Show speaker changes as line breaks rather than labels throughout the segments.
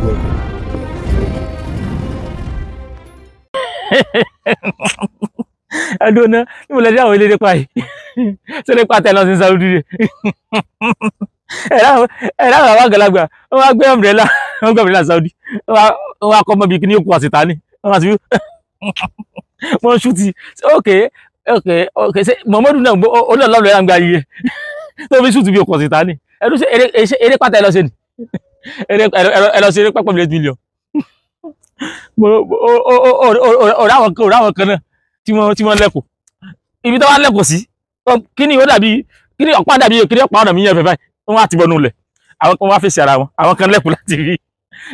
Welcome.
Ẹdùn náà níbo lẹ dé àwọn eléré pa yìí? Ṣé lè pa tẹ lọ sí Saudi rẹ? Ẹ̀rọ àwọn àgbàlagbà wọ́n wá gbé umbrella, wọ́n gbé umbrella Saudi, wọ́n wá kọ́ mọ́ bí kíní òkú àṣetánì, wọ́n wá sí wọ́n ṣútì. Ok, ṣe Muhammadu náà ó náà lọ́ọ̀rẹ́ àgbà yìí tó fi ṣútì bí òkú àṣetánì. Ẹdùn ṣe eré pátá ẹ lọ sí ni ẹ lọ sí eré pápá mílíọ̀nù. Ọ̀rọ̀ àwọn kan náà tí wọ́n lẹ́kọ̀ọ́ ibi tó wá lẹ́kọ̀ọ́ sí kí ni ó dàbí kí ni ọ̀pá dàbí kí ni ọ̀pá ọ̀nà mi yẹn fẹ́ báyìí, wọ́n wá ti bọnú lẹ̀, àwọn kan wá fèsì ara wọn, àwọn kan lẹ́kọ̀ọ́ láti rí,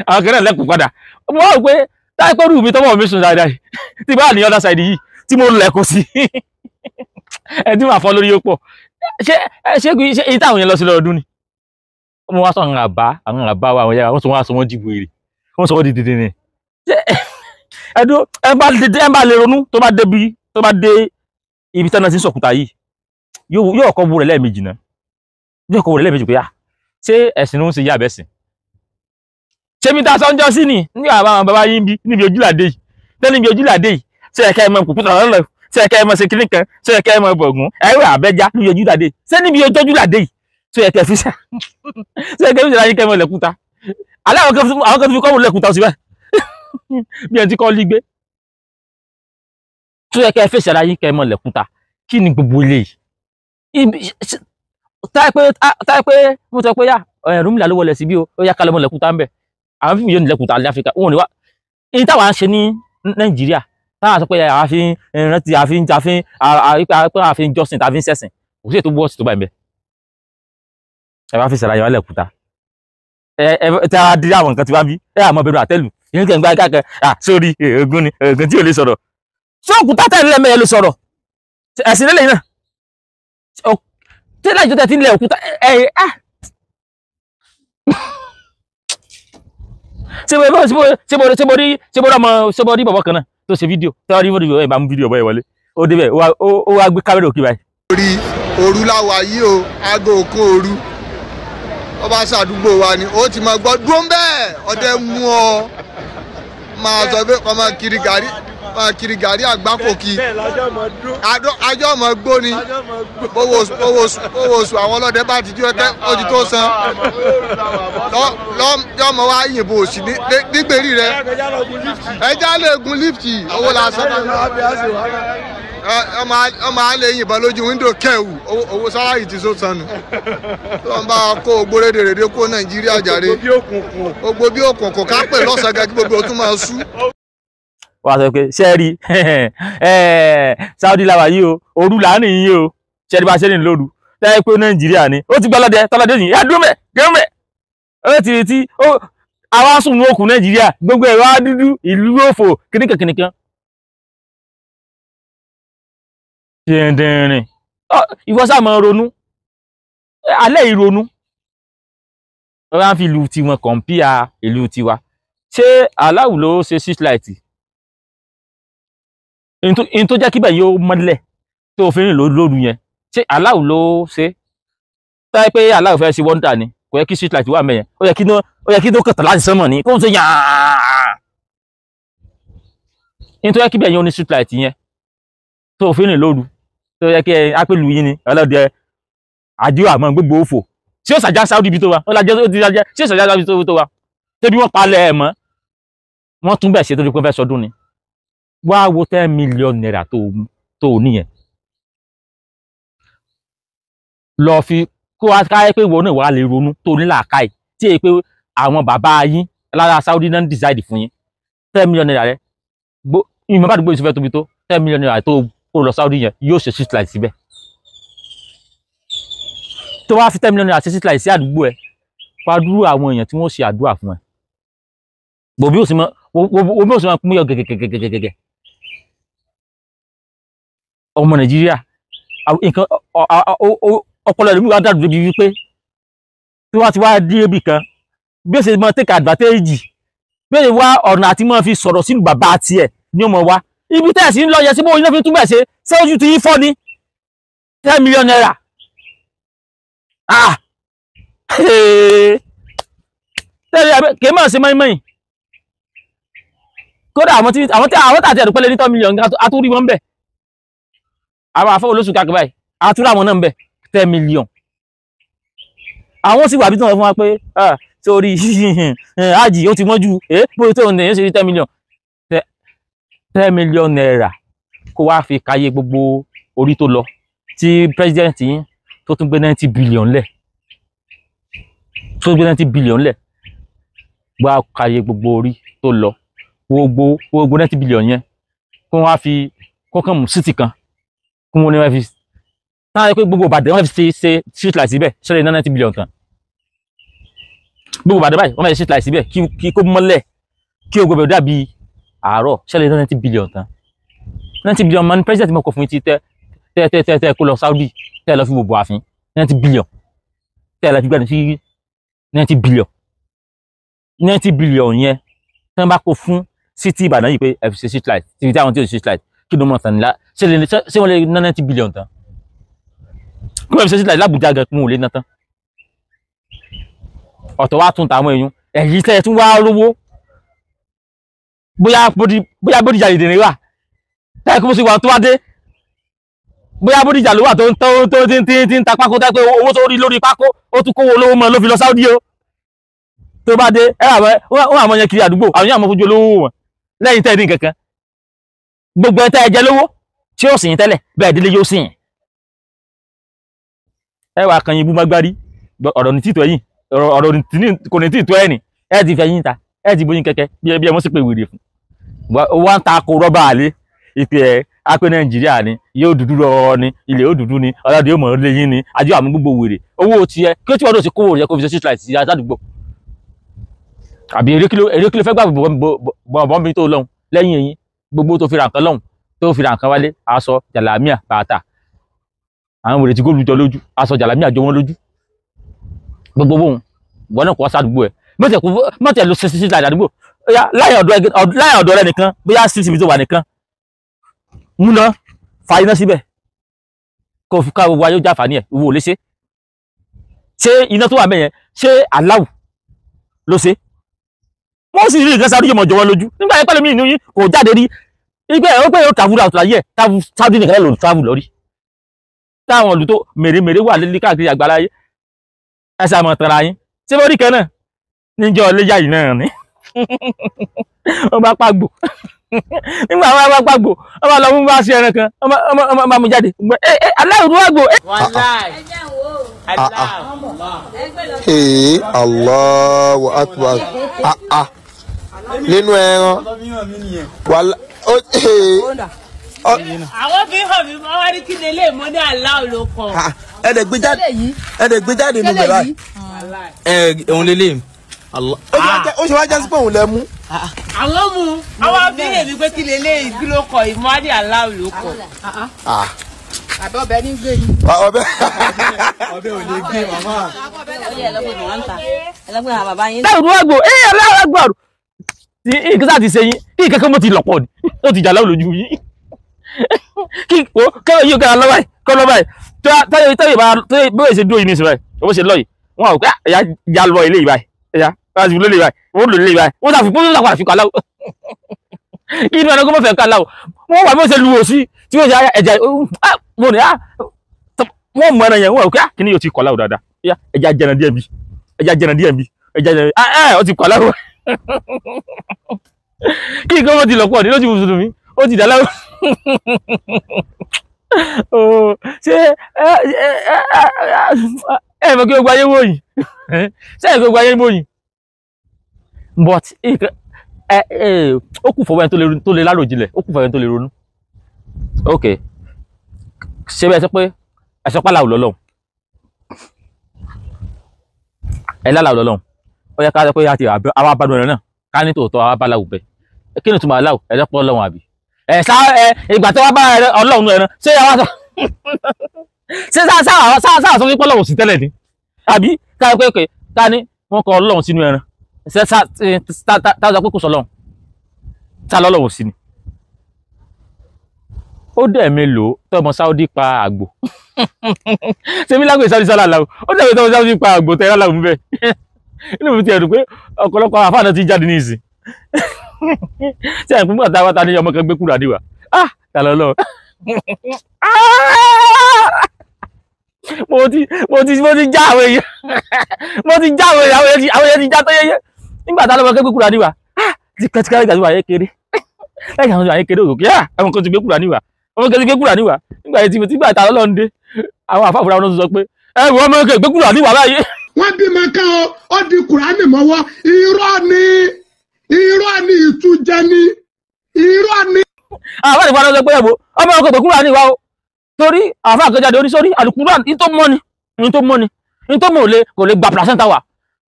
àwọn kan náà lẹ́kọ̀ọ́ padà. Mo wá rò pé táìpẹ́ rú mi tọ́wọ́ mi sùn dáadáa tí bá ní other side yìí tí mo lẹ́kọ̀ọ́ sí ẹ tí màá fọ́ lórí yóò pọ̀. Ṣé ṣé èyí táwọn yẹn lọ sí lọ́dún ni? Mo wá sọ àwọn àbá wa, àwọn yàrá wọ́n sọ wọ́n sọ wọ́n dìbò èrè, wọ́n sọ wọ́n di dídí ni. Ẹdún ẹ bá lè ronú tó bá débi tó bá dé ibi tí wọ́n ti ń sọ̀kúta yìí, yóò kọ́ bu rẹ̀ lẹ́ẹ̀mejì náà, yóò kọ́ bu rẹ̀ lẹ́ẹ̀mejì pé à ṣé ẹ̀sìn ló ń ṣe yá abẹ́sìn? Ṣé mi ta sọ́njọ́ sí ni ní àwọn bàbá yín bí níbi ojúlàdé yìí, tẹ́ níbi ojúlàdé yìí, ṣé ẹ̀ka ẹ̀ mọ kùkúta lọ́lọ́, ṣé ẹ̀ka ẹ̀ mọ ṣe kíní kan, ṣé ẹ̀ka ẹ̀ mọ bọ̀gùn ẹ̀rọ àbẹ́já níbi ojúlàdé, ṣé níbi ojúlàdé yìí ṣé ẹ̀ka ẹ̀ fi ṣe ṣé ẹ̀ka ẹ̀ fi ṣe láyé kẹ́ mọ lẹ́kúta? Alẹ́ àwọn kan fi kọ́ mọ lẹ́kúta sí báyìí bí ẹni tí kọ́ lí gbé. Tó yẹ kẹ́ ẹ fèsì ara yín kẹ́ ẹ mọ̀ lẹ́kúta, kí ni gbogbo ilé yìí? Táyé pé mo sọ pé yá Ọ̀rúnmìlà ló wọlé sí bí ó yá ká lọ mọ̀ lẹ́kúta ń bẹ̀. Àwọn fíìmù yóò ní lẹ́kúta ní Áfíríkà wọn ò ní wá. Èyí táwa ń ṣe ní Nàìjíríà táwa sọ pé àfi rántí àfi àfi àfi jọ́sìn tàbí sẹ̀sìn, kò sí ètò bọ́ọ̀sì tó bá ń bẹ̀. Ẹ bá fèsì ara yín wá lẹ́kúta, ẹ tẹ́ a dí àwọn nǹkan tí wá bí ẹ àmọ́ bẹ̀rù àtẹ́lù yín kẹ́ ń gbá káàkiri. À sórí Ògún ni Ògún tí ò lè sọ̀rọ̀, ṣé òkúta tẹ̀lé lẹ́mẹ̀ẹ́ lè sọ̀rọ̀? Ẹ̀sìn lélẹ̀ náà tí láì tó tẹ̀ tí ń lẹ òkúta ẹ̀ ẹ̀ ṣé mo rí bọ̀bọ̀ kan náà tó ṣe fídíò tó rí fídíò ẹ̀ bá mú fídíò bọ́ ẹ̀ wọlé, ó débẹ̀ ó wá gbé kámẹ́rà òkè báyìí.
Orí òru láwa yìí o, aago òkun òru ọba ṣàdúgbò wa ni ó ti máa gbọ́ dúró ń bẹ́ẹ̀ ọdẹ mú ọ máa sọ pé kọ́ máa kiri gàrí, máa kiri gàrí àgbákò kí ajọ́ ọmọ gbó ni owó oṣù àwọn ọlọ́dẹ bá ti jó ẹkẹ́ ó ti tó san lọ́mọ wa yìnbọn òsì nígbèrí rẹ ẹja lè gun lífìtì owó lásán ọmọ alẹ́ yìnbọn lójú wíńdò kẹwù owó sálárì ti sọ sanu tó ń bá kó ogbó rédèrèdè kó Nàìjíríà jàre ogbó bí òkùnkùn ká pè lọ́sàn-án kí gbogbo ó tún máa sú.
Wọ́n á sọ pé ṣé rí Saudi làwà yìí o, òru láàrin yìí o, ṣé rí bá ṣe rìn lóru tẹ́ pé Nàìjíríà ni ó ti gbọ́ lọ́dẹ tọ́lọ́dẹ yìí ẹ dúró mẹ́ dúró mẹ́ ó ti retí àwa sùn ní òkun Nàìjíríà gbogbo ẹ̀rọ dúdú ìlú òfò kìnìkan kìnìkan. Dìndìnrìn ìwọ sáà máa ronú alẹ́ ìrònú wọ́n á fi ìlú tiwọn kọ̀ǹpìà ìlú tiwa. Ṣé aláwù ló ṣe street light? In tó jẹ́ kíbẹ̀ yóò mọ́lẹ̀ tó fi rìn lóru yẹn, ṣé aláwù ló ṣe? Táyé pé aláwù fẹ́ ṣe wọ́ndà ni, kò yẹ kí street light wà mẹ́yẹn, ó yẹ kí tó kàtà láti sánmọ̀ ni kó ń ṣe yàá. In tó yẹ kíbẹ̀ yẹn ó ní street light yẹn tó fi rìn lóru, tó yẹ kí ẹ ápèlú yín ni ọlọ́dẹ àjọ àmọ́ gbogbo òfò. Ṣé ó ṣàjá Saudi ibi tó wa? Ó lajẹ́ ó ti ṣàjá, ṣé ó ṣàjá Saudi tó wa? Tẹ́bí wọ́n palẹ̀ ẹ̀ mọ́, wọ́n tún bẹ̀ ṣe torí pé wọ́n fẹ́ sọdún ni. Wá wo 10 million naira tó o níyẹn lọ fi kó wá káyé pé ìwọ náà wà lè ronú tó ní làákàyè tí èyí pé àwọn bàbá yín lára Saudi náà ń decide fún yín. 10 million naira rẹ ìmọ̀ bá dùgbò ìṣúfẹ́ tóbi tó 10 million naira tó kó lọ Saudi yẹn yóò ṣe street light síbẹ̀. Tó wá fi 10 million naira ṣe street light sí àdúgbò ẹ, fàdúrú àwọn èèyàn tí wọ́n ṣe àdúrà fún ẹ. Bòbí ò sì mọ pín yọ gẹ̀gẹ̀gẹ̀gẹ̀gẹ̀. Ọmọ Nàìjíríà nǹkan ọpọlọ ìlú wa dàrú débi wípé tí wọ́n ti wá dé ibì kan bí ó ṣe mọ take advantage bí ó ṣe wá ọ̀nà àti mọ́ fi sọ̀rọ̀ sínú bàbá tiẹ̀ ní ọmọ wa ibi tẹ́ ẹ̀ sí ń lọ yẹ sí bóun iná fi túbẹ̀ ṣe ṣé ojú ti yín fọ́ ni 10 million naira. Ah, 10 Tẹ́lẹ̀ kì í máa ṣe mọ́ínmọ́ín. Kódà àwọn tí àwọn tí àwọn tàti ẹ̀dùpẹ́lẹ̀ ní 10 million àtúrí wọn bẹ̀. Àwọn àfọ́ olóṣù káàkiri báyìí àtúrí àwọn náà ń bẹ̀ 10 million. Àwọn sì wà bí tí wọ́n fún wa pé sórí ájì ó ti wọ́n ju bóyá tó ń ṣe 10 million. 10 million naira kó wá fi káyé gbogbo orí tó lọ tí president yín tó tún gbé 90 billion lẹ̀, tó gbé 90 billion lẹ̀, wá káyé gbogbo orí tó lọ, gbogbo 90 billion yẹn kó wá fi kọ́kàn mú city kan kó wọ́n ní wọ́n fi táwọn pé gbogbo Ìbàdàn wọ́n fi ṣe street light síbẹ̀ ṣẹlẹ̀ ní 90 billion kan. Gbogbo Ìbàdàn báyìí wọ́n fi street light síbẹ̀ kí kó mọ́lẹ̀ kí ogbó bẹ̀rẹ̀ dàbí àárọ̀ ṣẹlẹ̀ ní 90 billion tán. 90 billion man president mọ̀kọ́ fún ti tẹ́ tẹ́ tẹ́ tẹ́ kó lọ Saudi tẹ́ lọ fi gbogbo ààfin 90 billion tẹ́ lọ fi gbẹ́ni sí 90 billion. 90 billion yẹn tí wọ́n bá kó fún city Ìbàdàn yìí pé ẹ fi ṣe street light tí àwọn tí ò ṣe street light kí ló mọ̀ tán nílá ṣé wọ́n lè ná 90 billion tán? Kí wọ́n fi ṣe street light l'Àbújá gan kí wọ́n ò lè ná tán. Ọ̀tọ̀ wá tún tàwọn èèyàn ẹ̀yìn tẹ́ ẹ tún wá rówó bóyá Bódìjà ìdìrín wà tẹ́ kó sì wà tó wá dé bóyá Bódìjà ló wà tó ń ta pákó tẹ́ pé owó tó rí lórí pákó ó tún kówó olówó mọ́ ló fi lọ Saudi o. Tó bá dé wọ́n àmọ́ yẹn kiri àdúgbò àwọn yẹn àmọ́ fojú olówó wọn lẹ́yìn tẹ́ ní kankan. Gbogbo ẹ tẹ́ ẹ jẹ lówó tí ó sì yín tẹ́lẹ̀ bẹ́ẹ̀ délé yóò sì yín. Ẹ wà kan yín bú mágbárí ọ̀rọ̀ ní títọ́ ẹ̀yìn ọ̀rọ̀ kò ní títọ́ ẹ̀yìn ẹ ti fẹ́ yín ta ẹ ti bóyin kẹ́kẹ́ bí ẹ mọ́ sí pé wèrè fún. Wọ́n ń ta ko rọ́bà àlé ìpè ẹ̀ apẹ́ Nàìjíríà ni yóò dúdú rọ ni ilẹ̀ yóò dúdú ni ọlọ́dẹ yóò mọ̀ ọ́ léyìn ni àjọ àmú gbogbo wèrè owó tiẹ̀ kí ó tí wọ́n tó ti kówó rẹ̀ kó fi ṣe street light sí àdúgbò. Àbí èrè kí ló fẹ́ gbà bọ̀bọ̀n bí tó lọ́hùn lẹ́yìn eyín gbogbo tó fi ra nǹkan lọ́hùn tó fi ra nǹkan wálé aṣọ jàlámíà bàtà àwọn wèrè tí góòlù jọ lójú aṣọ jàlámíà jọ wọ́n lójú gbogbo bóun wọn náà kọ́ sádùúgbò ẹ̀ mọ̀tẹ̀ ló ṣe street light àdúgbò láyé ọ̀dọ̀ rẹ nìkan bóyá cctv tó wà nìkan múná fa iná síbẹ̀ kó fi ká gbogbo ayé ó jàǹfààní ẹ̀ ìwọ ò lè ṣe. Ṣé iná tó wà mẹ́yẹn ṣé aláwù ló ṣe? Wọ́n sì rí nǹkan sáré yóò mọ̀ jọ wọ́n lójú nígbà yẹn pẹ̀lú mi ìnú yín kò jáde rí ìgbẹ́ ẹ̀ ó pé yóò travel out láyé ẹ̀ Saudi nìkan ló travel lórí táwọn ìlú tó mèremère wà lé káàkiri àgbáláyé ẹ sàmọ̀ tara yín ṣé bó rí kan náà níjọ́ iléyà yìí náà ni wọ́n bá pàgbò nígbà wọn bá pàgbò wọ́n bá lọ mú bá sí ẹran kan wọ́n bá mú jáde aláwọ̀ tó wà gbò.
Ee Allahu Akbar nínú ẹran wàlá ó
àwọn fi hàn mí wọ́n wá ní kí ni ilé ìmọ̀ ní aláwọ̀ ló kọ.
Ẹ dẹ̀ gbé jáde ẹ dẹ̀ gbé jáde nínú bẹ̀ báyìí.
Ẹ òun lélẹ̀.
Ó ṣe wá jásí pé òun lẹ mú.
Àwọn mú àwọn abéèrè mi pé kí lè léyìí kí ló kọ ìmọ̀ ní aláwọ̀ ló kọ.
Àbẹ ọbẹ̀ ní gbé ni.
Ọbẹ̀
ọbẹ̀ ò lè gbé màmá.
Táwọn ìlú àgbò ẹ aláwọ̀ àgbò àrùn tí nǹkan sáà ti ṣe yín kí nǹkan kan mọ́ ti lọ̀pọ̀ ni ó ti jà láwùjọ lójú yín kí o kẹ́rọ yìí kẹ́rọ lọ́wọ́ yìí kọ́ lọ́wọ́ yìí táyọ̀ táyọ̀ bá bóyá ṣe dúró yìí ní ìsìn báyìí owó ṣe lọ yìí wọn ò pé ẹ̀yà ya lọ ilé yìí báyìí ẹ̀yà láti lọ ilé yìí báyìí wọ́n lò ilé yìí báyìí wọ́n sàfi wọ́n sàfi àfikún aláwọ̀ kí inú ẹranko mọ̀fẹ́ ká aláwọ̀ wọ́n wà bí wọ́n ṣe lu òsì tí wọ́n ṣe ẹ̀jẹ̀ wọ́n ní wọ́n mọ ẹran yẹn wọ́n rò pé kí ni yóò ti kọ́ aláwọ̀ dáadáa ẹja jẹran díẹ̀ bí ẹja jẹran díẹ̀ bí ẹja jẹran ẹ ó ti kọ́ aláwọ̀ kí nǹkan wọn ti lọ pọ̀ ní lójú mùsùlùmí ó ti dà láwọ̀ ṣé ẹ mọ̀ kí gbogbo ayé wò yìí ṣé ẹ gbogbo ayé wò yìí but ó kù fọwọ́ ẹni tó lè láròjinlẹ̀ ó kù fọwọ́ ẹni tó lè ronú. Ok ṣé bẹ́ẹ̀ sọ pé ẹ̀sọ́ pàlàwù lọ́lọ́hùn ẹ̀ lálàwù lọ́lọ́hùn ó yẹ ká sọ pé àti àwọn abádùn ẹ̀rọ náà ká ní tòótọ́ àwọn abáláwù bẹ́ẹ̀ kí ni ìtumọ̀ aláwù ẹ̀rọ pọ̀ ọlọ́run àbí ẹ̀ sá ẹ ìgbà tí wọ́n bá ọlọ́run ẹran ṣé àwọn sọ ṣé sáà sọ wípé ọlọ́run sí tẹ́lẹ̀ ni àbí ká pé pé ká ní wọ́n kọ ọlọ́run sínú ẹran ṣé sá sọ pé kò sọ ọlọ́run sá lọ́lọ́run sí ni. Ó dẹ̀ mélòó tọmọ Sáúdí pa àgbò ṣé mi lágbè Sáúdí sálà làwọ̀ ó dẹ̀ mélòó tọmọ Sáúdí pa àgbò tẹ́lá làwọ̀ bẹ́ẹ̀ Inú mi ti ẹ̀dùn pé ọ̀pọ̀lọpọ̀ àwọn àfáà náà ti jáde ní ìsìn. Tí àìpín gbà táwa ta ní ọmọ kan gbé Kùránì wá. Ah! Tàlọ́ lọ. Mo ti já àwọn èèyàn. Mo ti já àwọn èèyàn, àwọn èèyàn ti já tó yẹyẹ. Nígbà tá lọ́mọ kan gbé Kùránì wá. Ah! Ti pẹ́ ìgbà tí wà yẹ kéré. Lẹ́yìn àwọn àyè kéré òkè, ah! Àwọn kan ti gbé Kùránì wá. Ọmọ kan ti gbé Kùránì wá. Nígbà yẹn tí mo ti gbà tá lọ́lọ́ ń dé. Àwọn àfáà fúnra wọn sọ pé ẹ wọ ọmọ kan gbé Kùránì wá báyìí.
Wọ́n bímọ kan o, ó di Kùránì mọ́wọ́. Irọ́ ni, irọ́ ni, ìtújẹ ni, irọ́ ni.
Àwọn àfáà fúnra wọn sọ pé ẹ wo ọmọ kan gbé Kùránì wá o. Torí àfáà kan jáde oníṣòrí àlùkùránì ní tó mọ́ ni, ní tó mọ́ ni, ní tó mọ̀ ò lè kò lè gba placenta wà.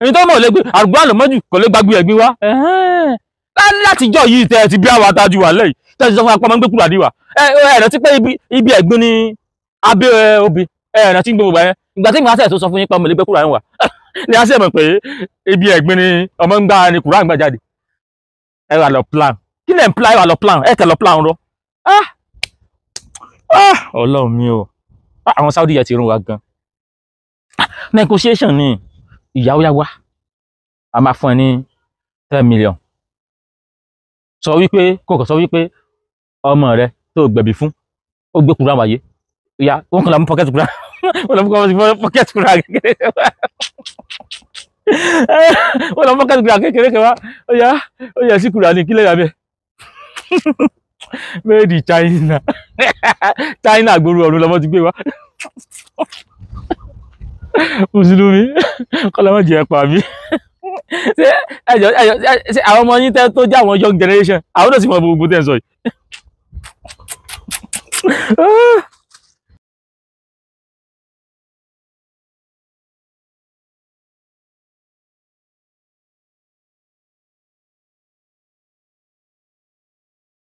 Ní tó mọ̀ ò lè gbé àlùkùránì lọ́mọ́jù kò lè gbàgbé ẹ̀gbin wá. Látijọ́ yìí tẹ́ ẹ ti bí àwọn atájú wà lẹ́yìn tẹ́ ẹ ti sọ fún apá máa ń gbé Kùránì wá. Ẹ rántí pé ibi ẹ̀gbin ni abẹ́ obì, ẹ rántí gbogbo yẹn. Ìgbà tí ìgbà tó sọ fún yín pé ọmọ lè gbé Kùránì wá. Ní a sì mọ̀ pé ibi ẹ̀gbin ni ọmọ ń gbá ni Kùránì gbà jáde. Ẹ wà lọ plan. Kí lẹ̀ ń plan? Ẹ wà lọ plan. Ẹ kẹ̀ lọ plan rọ. Ah! Ah! Ọlọ́run mi o. Ah, àwọn Saudi yẹn ti rún wa gan. Negotiation ni ìyàwó yá wá. A máa fún ẹ ní 10 million. Sọ wípé kò kàn sọ wípé ọmọ rẹ tó gbẹ̀bí fún ó gbé Kùránì wáyé. Ìyá wọn kàn lọ mú pocket Kùránì. Wọ́n lọ mú pocket Kùránì kékeré wá. Wọ́n lọ mú pocket Kùránì kékeré kan wá. Ó yá, ó yẹ sí Kùránì kílẹ̀ yà bẹ́ẹ̀. Made in China. China gbòòrò ọ̀run lọmọ ti gbé wá. Mùsùlùmí kọ́lọ́mọ jẹ́ ẹ̀pà mi. Ṣé ẹjọ́ ẹjọ́, ṣé àwọn ọmọ yín tẹ́ tó jẹ́ àwọn young generation, àwọn náà sì mọ gbogbo tẹ́ ń sọ yìí?